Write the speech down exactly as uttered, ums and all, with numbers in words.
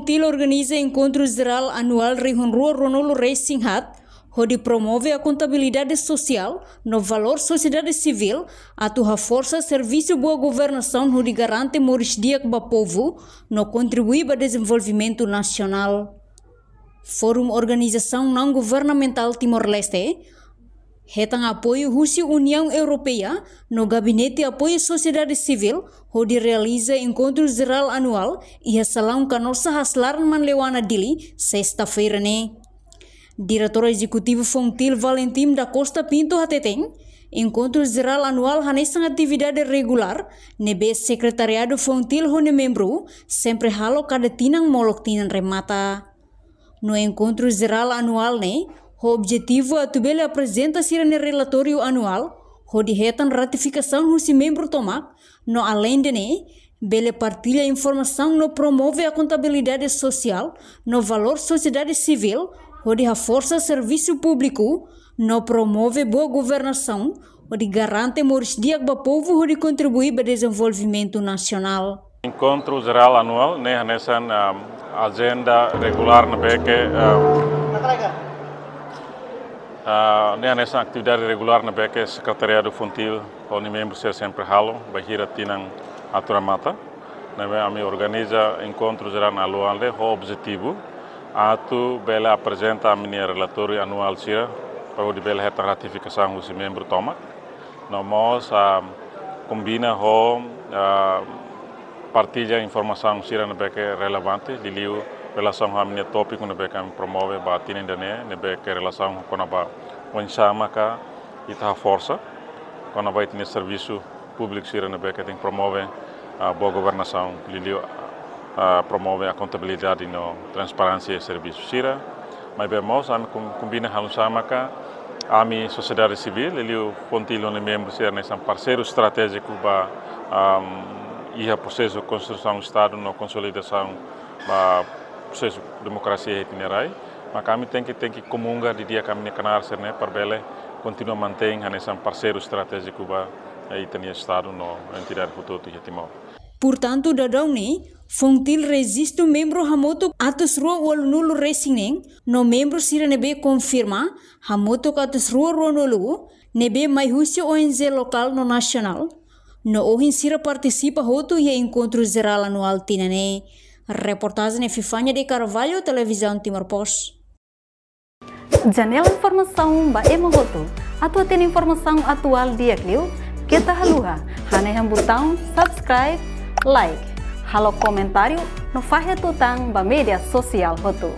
FONGTIL organiza enkontru jerál anuál rihun rua ruanulu resin haat, hodi promove akontabilidade sosiál no valór sosiedade sivíl, atu haforsa servisu boa governasaun hodi garante moris di'ak ba povu no kontribui ba dezenvolvimentu nasionál. Fórum Organizasaun Naun Governamentál Timor-Leste hetan apoiu husi Uniaun Europeia no Gabinete Apoiu Sosiedade Sivíl hodi realiza enkontru jerál anuál iha salaun Canossa Haas Laran Manleuana Dili, sesta-feira ne'e. Diretór Ezekutivu FONGTIL Valentim da Costa Pinto hateten, enkontru jerál anuál hanesan atividade regulár ne'ebé Sekretariadu FONGTIL ho nia membru sempre halo kada tinan molok tinan remata. No enkontru jerál anuál ne'e ho objetivu atu bele aprezenta sira-nia relatóriu anuál, hodi hetan ratifikasaun husi membru tomak, no aleinde ne'e, bele partilla informasaun no promove akontabilidade sosiál no valór sosiedade sivíl, hodi haforsa servisu públiku no promove boa governasaun, hodi garante moris di'ak ba povu hodi kontribui ba dezenvolvimentu nasionál. Enkontru jerál anuál ne'e hanesan, ah, ajenda regulár ne'ebé ke, ah, ah, ne'e hanesan atividade regulár ne'ebé ke Sekretariadu FONGTIL ho nia membru sira sempre halo, bainhira tinan atu remata. Ne'ebé ami organiza enkontru jerál anuál ne'e ho objetivu atu bele aprezenta ami-nia relatóriu anuál sira, para hodi bele hetan ratifikasaun husi membru tomak. No mós, ah, kombina ho, ah, partilla informasaun sira ne'ebé ke relevante, liuliu relasaun ho ami-nia tópiku ne'ebé ke ami promove ba tinan ida-ne'e, ne'ebé ke relasaun kona-ba oinsá maka ita haforsa kona-ba ita-nia servisu públiku sira ne'ebé ke tenke promove, ah, boa governasaun, liuliu, ah, promove akontabilidade no transparénsia servisu sira. Maibé mós ami kom-, kombina halo oinsá maka ami sosiedade sivíl, liuliu FONGTIL ho nia membru sira hanesan parseiru estratéjiku ba, am, iha prosesu konstrusaun Estadu no konsolidasaun ba prosesu demokrasia iha ita-nia rai. Maka ami tenke, tenke komunga didi'ak ami-nia knaar sira-ne'e para bele kontinua mantein hanesan parseiru estratéjiku ba, eh, ita-nia Estadu no entidade hotu-hotu iha Timor. Portantu, daudaun ne'e, FONGTIL rejista membru hamutuk atus rua ualunulu resin neen, no membru sira ne'ebé konfirma hamutuk atus rua ruanulu, ne'ebé mai husi ONG lokál no nasionál. No ohin sira partisipa hotu iha enkontru jerál anuál tinan ne'e. Reportajen Epifania de Carvalho, Televizaun Timor Post. Janela informasaun ba ema hotu. Atu hatene informasaun atuál di'ak liu, keta haluha hanehan butaun subscribe, like, halo komentáriu no fahe tutan ba média sosiál hotu.